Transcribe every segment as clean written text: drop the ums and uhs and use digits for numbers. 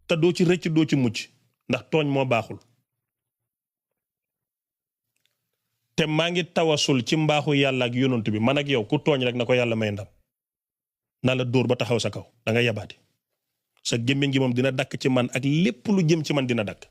te doo ci rëcc doo ci mucc ndax tooñ moo baaxul te maa ngi tawasul ci mbaaxu yàlla ak yonent bi man ak yow ku tooñ rek na ko yàlla may ndam na la dóor ba taxaw sa kaw da nga yabaate sa gémmiñ gi moom dina dakk ci man ak lépp lu jëm ci man dina dakk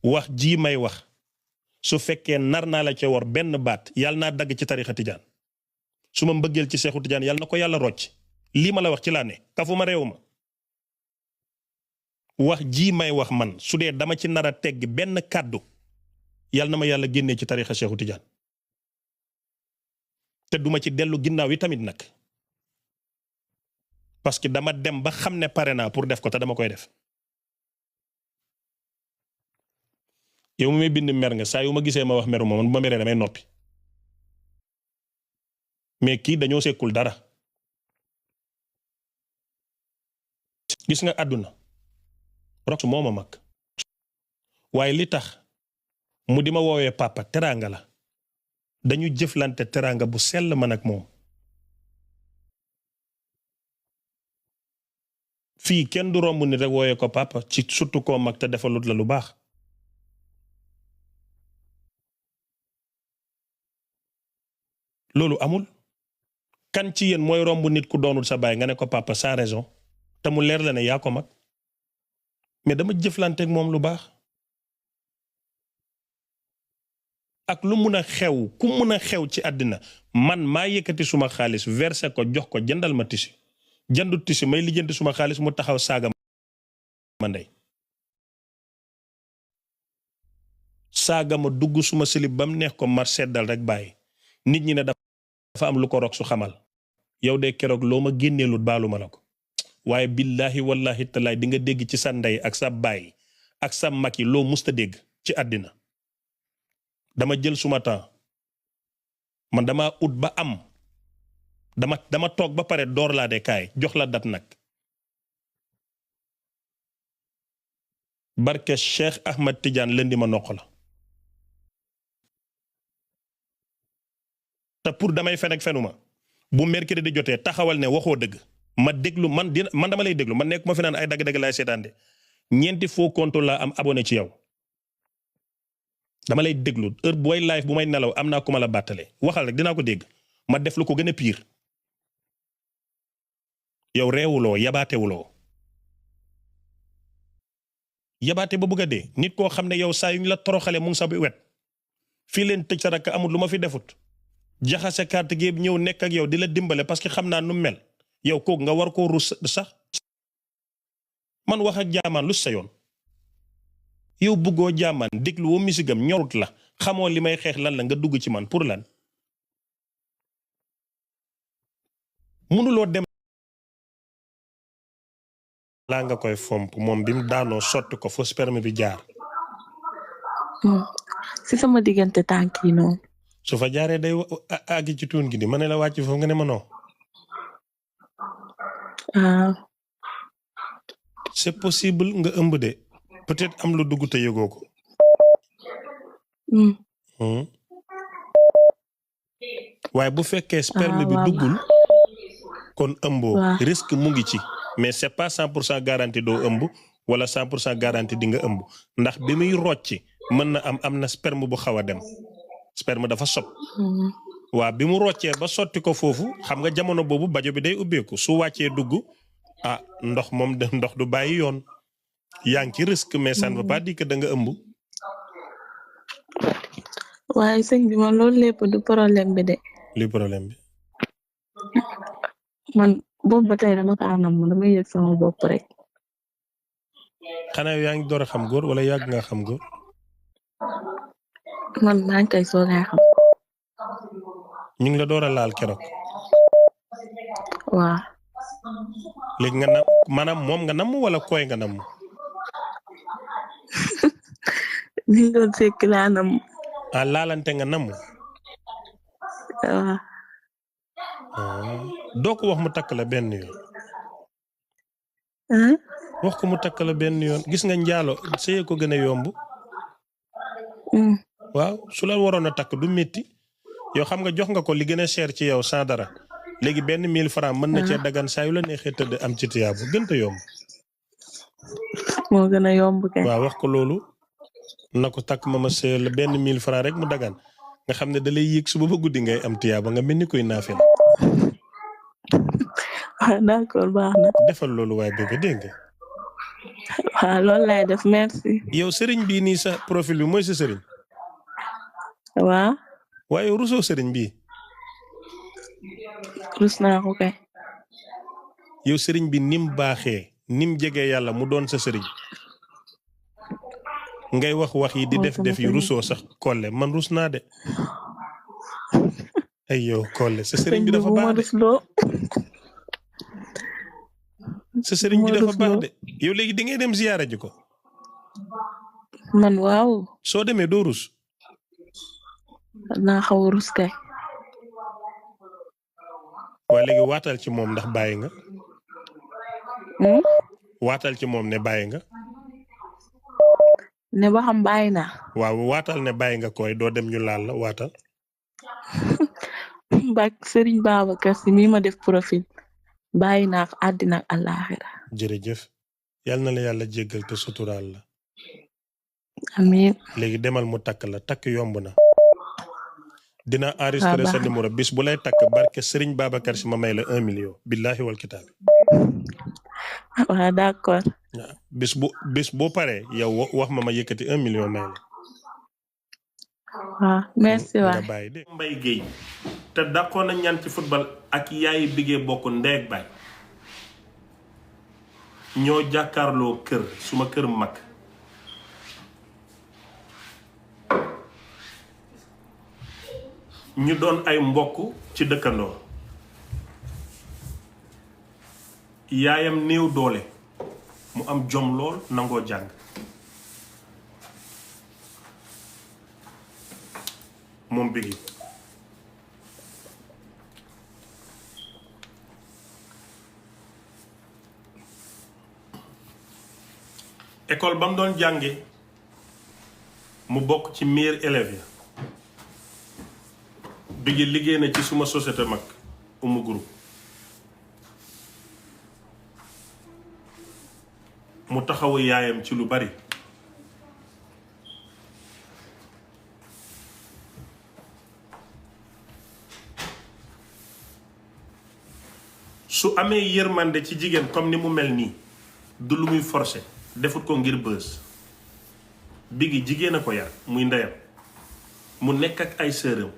wax ji may wax su fekkee nar naa la ca wor benn baat yàlla naa dagg ci tarixa tijaan su ma mbëggeel ci seexu tijaan yàlla na ko yàlla rocc lii ma la wax ci laa ne kafuma réew ma wax ji may wax man su dee dama ci nar a tegg benn kàddu yàlla na ma yàlla génnee ci tarixa seexu tijaan te duma ci dellu ginnaaw yi tamit nag parce que dama dem ba xam ne pare naa pour def ko te dama koy def yow mi may bind mer nga saa yu ma gisee ma wax meru ma man bu ma meree damay noppi mais kii dañoo sekkul dara gis nga àdduna rox moo ma mag waaye li tax mu di ma woowee papa teraanga la dañu jëflante teraanga bu sell man ak moom fii kenn du romb ni rek wooyee ko papa ci surtout koo mag te defalut la lu baax loolu amul kan ci yéen mooy romb nit ku doonul sa baay nga ne ko papa sans raison te mu leer la ne yaa ko mag mais dama jëflante ak moom lu baax ak lu mun a xew ku mun a xew ci àddina man maa yëkkati suma xaalis versé ko jox ko jëndal ma tissu jëndu tissu may lijjanti suma xaalis mu taxaw saaga ma ndey saaga ma dugg suma silib bam neex ko mar seddal rek bàyyi nit ñi ne dafa am lu ko rok su xamal yow de keroog loo ma génneelut baalu ma la ko waaye billahi wallahi talaay di nga dégg ci sa ndey ak sa baay ak sa mag yi loo musta dégg ci àddina dama jël suma temps man dama ut ba am dama toog ba pare door laa de kaay jox la dat nag barke Cheikh Ahmad Tidiane lëndi ma noq la te pour damay fen ak fenuma bu mercredi di jotee taxawal ne waxoo dëgg ma déglu man dama lay déglu man nekk ma fi naan ay dagg-dagg laay seetaan de ñeenti faux compte laa am abonné ci yow dama lay déglu heure booy live bu may nelaw am naa ku ma la bàttale waxal rek dinaa ko dégg ma def lu ko gën a pire yow reewuloo yabaatewuloo yabaate ba bëgg a dee nit koo xam ne yow saa yu ñu la toroxale mu ngi sa wet fii leen tëj sa rakk amul lu ma fi defut jaxase carte gi ñëw nekk ak yow di la dimbale parce que xam naa nu mel yow kooku nga war koo rus sax man wax ak jaamaan lu sa yoon yow bëggoo jaamaan déglu woo misigam ñorut la xamoo li may xeex lan la nga dugg ci man pour lan mënuloo dem laa nga koy fomp moom bi mu daanoo sotti ko fu sperme bi jaar si sama diggante tànk yi noonu su fa jaaree day àgg ci tuun gi di ma ne la wàcc foofu nga ne ma non c'est possible nga ëmb de peut-être am lu dugg te yëgoo ko waaye bu fekkee sperme bi duggul kon ëmboo risque mu ngi ci mais c'est pas 100% garanti doo ëmb wala 100% garanti di nga ëmb ndax bi muy rocci mën na am na sperme bu xaw a dem sperme dafa sob waa bi mu roccee ba sotti ko foofu xam nga jamono boobu bajo bi day ubbeeku su wàccee dugg ndox moom de ndox du bàyyi yoon yaa ngi ci risque mais ça ne veut pas dire que da nga ëmb waaye sëñ bi man loolu lépp du problème bi de li problème bi man boobu ba tey dama kaa nam dama yëg sama bopp rek xanaa yaa ngi door a xam góor wala yàgg nga xam góor man maa ngi koy soogay xam ñu ngi la door a laal keroog waaw léegi nga nam maanaam moom nga namm wala koy nga namm li nga doon fekk laa nam laalante nga namm waaw doo ko wax mu takk la benn yoon wax ko mu takk la benn yoon gis nga njaalo sëye ko gën a yomb waaw su la waroon a takk du métti yow xam nga jox nga ko li gën a cher ci yow sans dara léegi benn 1000 francs mën na cee dagan saa yu la neexee tëdd am ci tiyaabu gën a yomb moo gën a yomb kay. waaw wax ko loolu na ko takk mama seel benn 1000 francs rek mu dagan nga xam ne da lay yéeg suba ba guddi ngay am tiyaaba nga mel ni koy naafel. waaw d'accord baax na. defal loolu waaye bébé dégg nga. waaw loolu laay def merci. yow sëriñ bii nii sa profil bi mooy sa sëriñ. waaw. waaye rusoo sëriñ bii. rus naa ko kay. yow sëriñ bi nim baaxee nim jegee yàlla mu doon sa sëriñ. ngay wax yi di def yu rusoo sax Kolle man rus naa de. ay yow Kolle sa sëriñ bi dafa baax de. sa sëriñ bi dafa baax de yow léegi di ngay dem ziyaara ji ko. man waaw. soo demee doo rus. naa xaw a rus kay. waa léegi waatal ci moom ndax bàyyi nga. waatal ci moom ne bàyyi nga. ne ba xam bàyyi naa. waaw waatal ne bàyyi nga koy doo dem ñu laal la waatal. bak Serigne Babacar Sy mii ma def profil bàyyi naa ko àddina ak àllaaxira. jërëjëf yal na la yàlla jéggal te suturaal la. amiin. léegi demal mu takk la takk yomb na. dina enregistré sa numéro bis bu lay takk barke Serigne Babacar Sy ma may la 1 million. billahi wal kitaab. waaw d'accord. waaw bis boo paree yow wax ma yëkkati 1 million may la. waaw merci waay. nga bàyyi de. Mbaye Guèye te dàqoon na ñaan ci football ak yaayi biggee bokk ndey ak baay ñoo jàkkaarloo kër suma kër mag ñu doon ay mbokk ci dëkkandoo yaayam néew doole mu am jom lool nangoo jàng moom bigi école ba mu doon jànge mu bokk ci meilleurs élèves ya bigi liggéey na ci suma société mag umu groupe mu taxawu yaayam ci lu bari su amee yërmande ci jigéen comme ni mu mel nii du lu muy forcer defut ko ngir bës bigi jigéen a ko yar muy ndeyam mu nekk ak ay sëram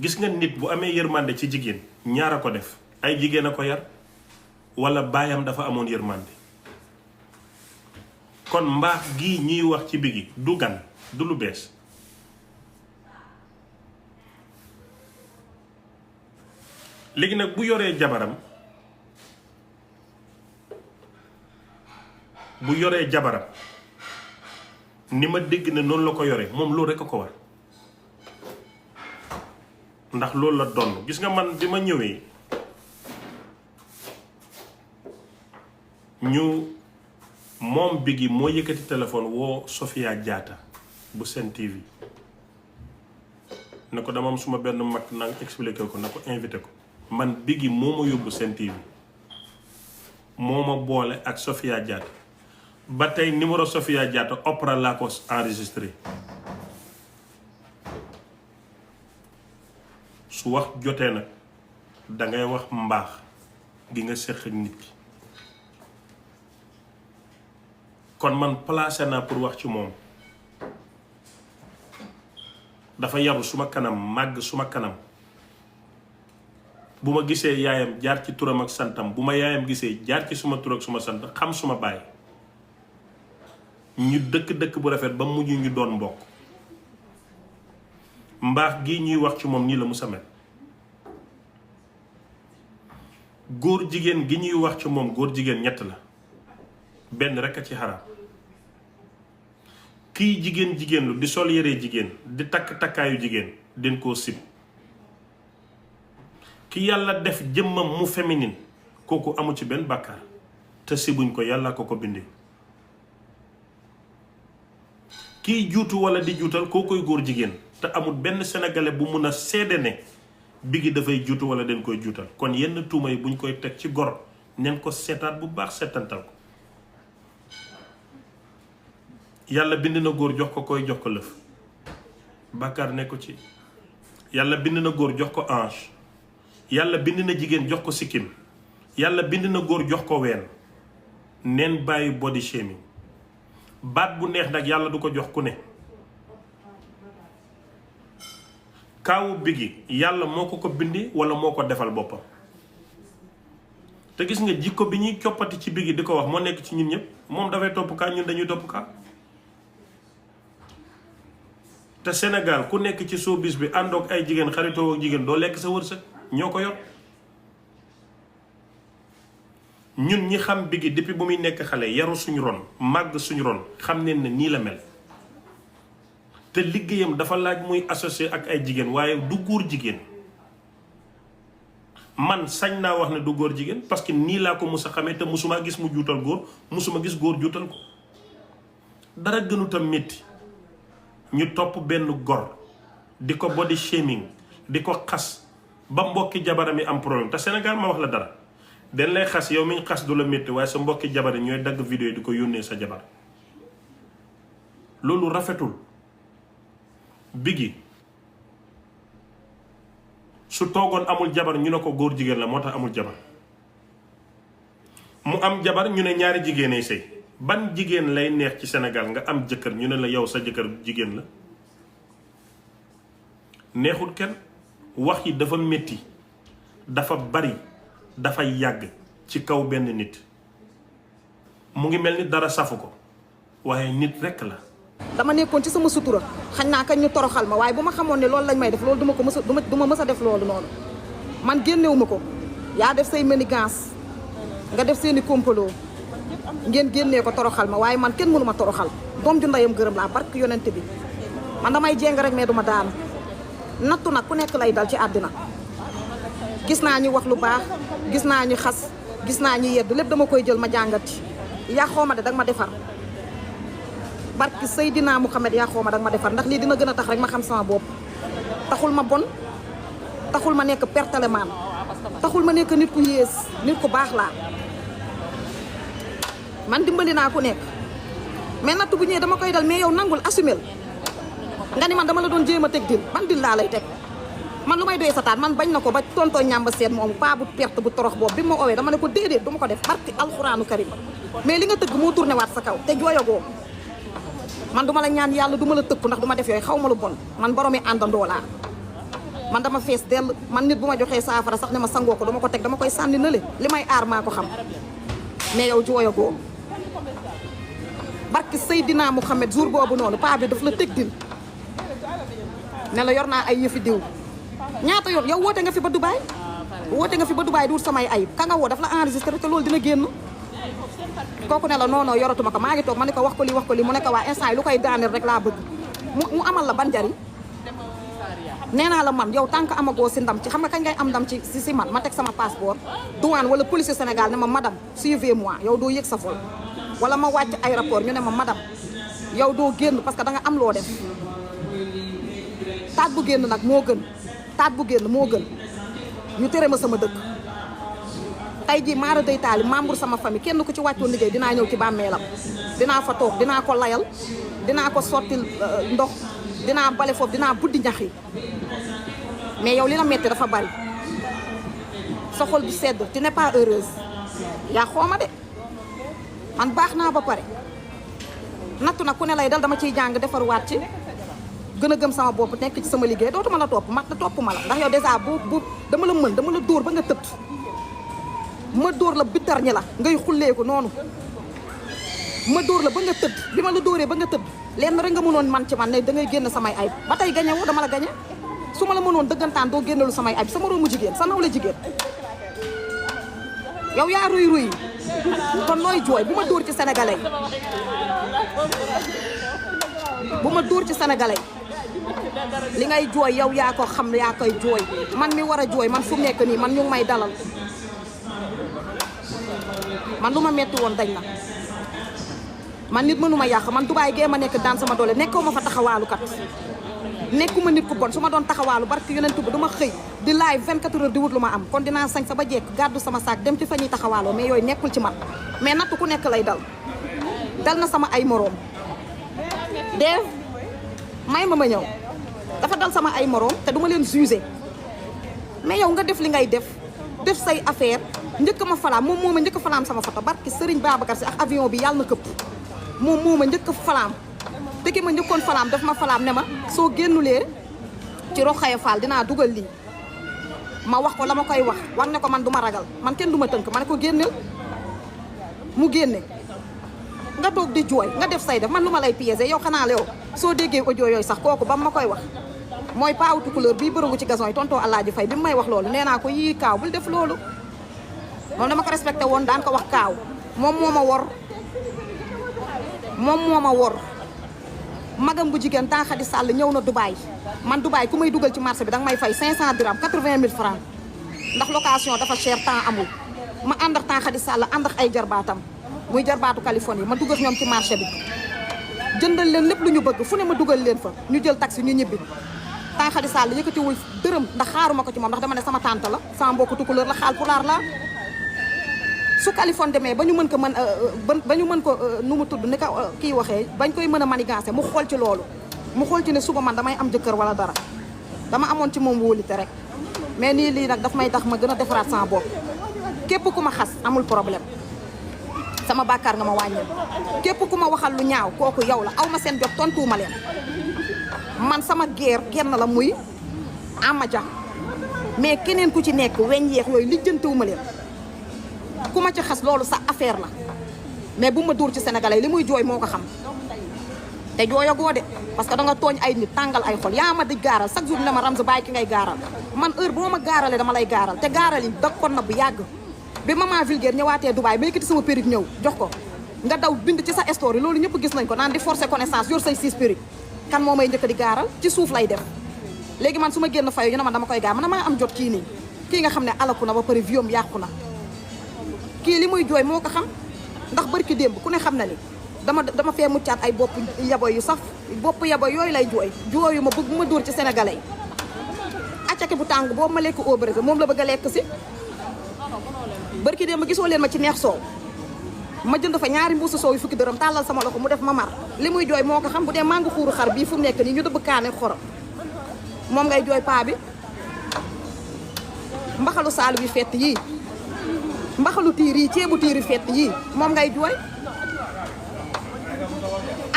gis nga nit bu amee yërmande ci jigéen ñaar a ko def ay jigéen a ko yar walla baayam dafa amoon yërmande kon mbaax gi ñuy wax ci bigi du gan du lu bees léegi nag bu yoree jabaram ni ma dégg ne noonu la ko yore moom loolu rekk a ko war ndax loolu la donn gis nga man bi ma ñëwee ñu moom bigi moo yëkkati téléphone woo Sofia Diatta bu Sen TV ne ko dama am suma benn mag na expliqué ko na ko invité ko man bigi moo ma yóbbu Sen TV moo ma boole ak Sofia Diatta ba tey numéro Sofia Diatta Oprah laa ko enregistré su wax jotee nag dangay wax mbaax gi nga séq ak nit ki kon man placé naa pour wax ci moom dafa yaru suma kanam màgg suma kanam bu ma gisee yaayam jaar ci turam ak santam bu ma yaayam gisee jaar ci suma tur ak suma sant xam suma baay ñu dëkk bu rafet ba mujj ñu doon mbokk mbaax gi ñuy wax ci moom nii la musa mel góor jigéen gi ñuy wax ci moom góor jigéen ñett la benn rekk a ci xaraam kii jigéen lu di sol yére jigéen di takk takkaayu jigéen den koo sib ki yàlla def jëmmam mu féminine kooku amu ci benn bàkkaar te sibuñ ko yàlla ko bindee kiy juutu walla di juutal koo koy góor jigéen te amul benn sénégalais bu mun a seede ne bigi dafay juutu walla den koy juutal kon yenn tuuma yi buñ koy teg ci gor neen ko seetaat bu baax seetantal ko yàlla bind na góor jox ko koy jox ko lëf bàkkaar nekku ci. yàlla bind na góor jox ko ange yàlla bind na jigéen jox ko sikkim yàlla bind na góor jox ko ween neen bàyyi body shaming baat bu neex nag yàlla du ko jox ku ne. kaawu Biggi yàlla moo ko bindi wala moo ko defal boppam te gis nga jikko bi ñuy coppati ci Biggi di ko wax moo nekk ci ñun ñëpp moom dafay topp kaa ñun dañuy topp kaa. te Sénégal ku nekk ci showbiz bi àndoog ay jigéen xaritoo ak jigéen doo lekk sa wërsëg ñoo ko yor. ñun ñi xam Biggi depuis bu muy nekk xale yaru suñu ron màgg suñu ron xam neen ne nii la mel te liggéeyam dafa laaj muy associé ak ay jigéen waaye du góor jigéen. man sañ naa wax ne du góor jigéen parce que nii laa ko mus a xamee te musuma gis mu juutal góor musuma gis góor juutal ko. dara gënutam métti ñu topp benn gor di ko body shaming di ko xas ba mbokki jabaram yi am problème te Sénégal ma wax la dara dañ lay xas yow miñ xas du la métti waaye sa mbokki jabar yi ñooy dagg vidéo yi di ko yónnee sa jabar. loolu rafetul. Biggi su toogoon amul jabar ñu ne ko góor jigéen la moo tax amul jabar mu am jabar ñu ne ñaari jigéenay sëy ban jigéen lay neex ci Sénégal nga am jëkkër ñu ne la yow sa jëkkër jigéen la neexul kenn. wax yi dafa métti dafa bari dafa yàgg ci kaw benn nit mu ngi mel ni dara safu ko waaye nit rekk la. dama nekkoon ci sama sutura xañ naa kañ ñu toroxal ma waaye bu ma xamoon ne loolu lañ may def loolu duma ko mës a duma mës a def loolu noonu man génnewuma ko. yaa def say manigance nga def seeni complot ngeen génnee ko toroxal ma waaye man kenn mënu ma toroxal doom ju ndeyam gërëm laa barke yonent bi man damay jéng rek mais duma daanu. nattu nag ku nekk lay dal ci àddina gis naa ñu wax lu baax gis naa ñu xas gis naa ñu yedd lépp dama koy jël ma jàngati yàqoo ma de danga ma defar barki Seydina Muhammad yàqoo ma danga ma defar ndax lii dina gën a tax rek ma xam sama bopp taxul ma bon taxul ma nekk pertalemaan taxul ma nekk nit ku yées nit ku baax laa man dimbali naa ku nekk mais nattu bu ñëwee dama koy dal mais yow nangul assumel nga ni man dama la doon jéem a teg dil ban dil laa lay teg man lu may doy sa taat man bañ na ko ba tontoo ñàmba seet moom paa bu perte bu torox boobu bi ma owee dama ne ko déedéet du ma ko def barki alxuraanu karim mais li nga tëgg moo tourné waat sa kaw te jooyagoo man duma la ñaan yàlla duma la tëpp ndax duma def yooyu xaw ma lu bon man boroomi àndandoo laa man dama fees dell man nit bu ma joxee saafara sax ne ma sangoo ko dama ko teg dama koy sànni na le li may aar maa ko xam mais yow jooyagoo barki Seydina Muhammad jour boobu noonu paa bi daf la teg dil ne la yor naa ay yëfi diw ñaata yoon yow woote nga fi ba Dubaay duur samay ayib ka nga woo daf la enregistré te loolu dina génn kooku ne la non yoratuma ko maa ngi toog ma ne ko wax ko lii mu ne ko waa instant yi lu koy daaneel rek laa bëgg mu amal la ban njariñ nee naa la man yow tant que amagoo si ndam ci xam nga kañ ngay am ndam ci si man ma teg sama passeport douane wala police Sénégal ne ma madame suivez-moi yow doo yëg sa vol wala ma wàcc aéroport ñu ne ma madame yow doo génn parce que da nga am loo def taat bu génn nag moo gën ñu tere ma sama dëkk tey jii maara day taali membre sama famille kenn ku ci wàccoon liggéey dinaa ñëw ci bàmmeelam dinaa fa toog dinaa ko layal dinaa ko sottil ndox dinaa bale foofu dinaa buddi ñax yi mais yow li la metti dafa bari sa xol du sedd tu n'es pas heureuse yaa xooma de man baax naa ba pare nattu nag ku ne lay dal dama ciy jàng defar waat ci gën a gëm sama bopp nekk ci sama liggéey dootuma la topp ma la ndax yow dèjà bu dama la dóor ba nga tëdd ma dóor la bittar ñi la ngay xulleeku noonu ma dóor la ba nga tëdd bi ma la dóoree ba nga tëdd lenn rek nga mënoon man ci man ne da ngay génn samay ayib ba tey gañe woo dama la gañe su ma la mënoon dëggantaan doo génnelu samay ayib sama roomu jigéen sa naw la jigéen yow yaa ruy kon nooy jooy bu ma dóor ci sénégalais li ngay jooy yow yaa ko xam yaa koy jooy man mi war a jooy man fu mu nekk nii man ñu ngi may dalal man lu ma metti woon dañ na man nit mënuma yàq man Dubaay gee ma nekk daan sama doole nekkoo ma fa taxawaalu kat nekkuma nit ku bon su ma doon taxawaalu barki yonent bi du ma xëy di live 24 heures di wut lu ma am kon dinaa sañ sa ba jekk gàddu sama saak dem ci fa ñuy taxawaaloo mais yooyu nekkul ci man mais natt ku nekk lay dal na sama ay moroom Dave may ma ñëw dafa dal sama ay moroom te duma leen juger mais yow nga def li ngay def say affaire njëkk ma falaam moom moo ma njëkk falaam sama photo barki Serigne Babacar si ak avion bi yàlla na këpp moom moo ma njëkk falaam te ki ma njëkkoon falaam daf ma falaam ne ma soo génnulee ci Rokhaya Fall dinaa dugal lii ma wax ko la ma koy wax war ne ko man du ma ragal man kenn du ma tënk ma ne ko génneel mu génne nga toog di jooy nga def say def man lu ma lay piéger yow xanaa la yow soo déggee audio yooyu sax kooku ba ma koy wax mooy paawutu couleur bii bërëgu ci gazon yi tontoo Alaaji Fay bi mu may wax loolu nee naa ko yii kaaw bul def loolu moom dama ko respecté woon daan ko wax kaaw moom moo ma wor magam bu jigéen temps Xadi Sall ñëw na Dubaï man Dubaï ku may dugal ci marché bi danga may fay 500 dirham 80 000 francs ndax location dafa cher temps amul ma ànd ak temps Xadi Sall ànd ak ay jarbaatam muy jarbaatu Californie ma dugal ñoom ci marché bi jëndal leen lépp lu ñu bëgg fu ne ma dugal leen fa ñu jël taxi ñu ñibbi temps Xadi Sall yëkkatiwul dërëm ndax xaaruma ko ci moom ndax dama ne sama tante la sama mbokku tukulóor la xaal pulaar la su Californie demee ba ñu mën ko nu mu tudd ni ko kii waxee bañ koy mën a manigancé mu xool ci loolu mu xool ci ne suba man damay am jëkkër wala dara dama amoon ci moom wóolite rek mais nii lii nag daf may tax ma gën a defaraat sama bopp képp ku ma xas amul problème sama bàkkaar nga ma wàññil képp ku ma waxal lu ñaaw kooku yow la aw ma seen jot tontuuma leen man sama guerre kenn la muy Amadia mais keneen ku ci nekk weñ yeex yooyu lijjantiwuma leen ku ma ci xas loolu sa affaire la mais bu ma dóor ci sénégalais li muy jooy moo ko xam te jooyagoo de parce que da nga tooñ ay nit tàngal ay xol yaa ma di gaaral chaque jour ne ma Ramza bàyyi ki ngay gaaral man heure boo ma gaaralee dama lay gaaral te gaaral yi da kon na bu yàgg bi maman vulgaire ñëwaatee Dubaï ba yëkkati sama perruque ñëw jox ko nga daw bind ci sa story loolu ñëpp gis nañ ko naan di forcer connaissance yor say 6 perruque kan moo may njëkk di gaaral ci suuf lay def léegi man su ma génn fayu ñu ne man dama koy gaar man maa am jot kii nii kii nga xam ne alaku na ba pare viom yàqu na kii li muy jooy moo ko xam ndax barki démb ku ne xam na ni dama fee muccaat ay bopp yaboy yu saf bopp yaboy yooyu lay jooyu ma bëgg ma dóor ci sénégalais yi accake bu tàng boobu ma lekk au brésil moom la bëgg a lekk si barki démb gisoo leen ma ci neex soow ma jënd fa ñaari mbuusu soow yu fukki dërëm tàllal sama loxo mu def ma mar li muy jooy moo ko xam bu dee maa ngi xuuru xar bii fu mu nekk nii ñu dëbb kaane xorom moom ngay jooy paa bi mbaxalu saalu bi fett yii mbaxalu tiir yi ceebu tiiri fett yii moom ngay jooy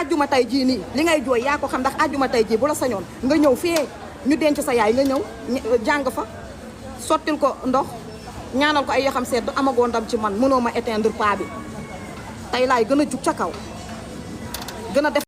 ajjuma tay jii nii li ngay jooy yaa ko xam ndax ajjuma tay jii bu la sañoon nga ñëw fee ñu denc sa yaay nga ñëw jàng fa sottil ko ndox ñaanal ko ay yoo xam sedd amagoo ndam ci man mënoo ma éteindre paa bi tey laay gën a jug ca kaw gën a def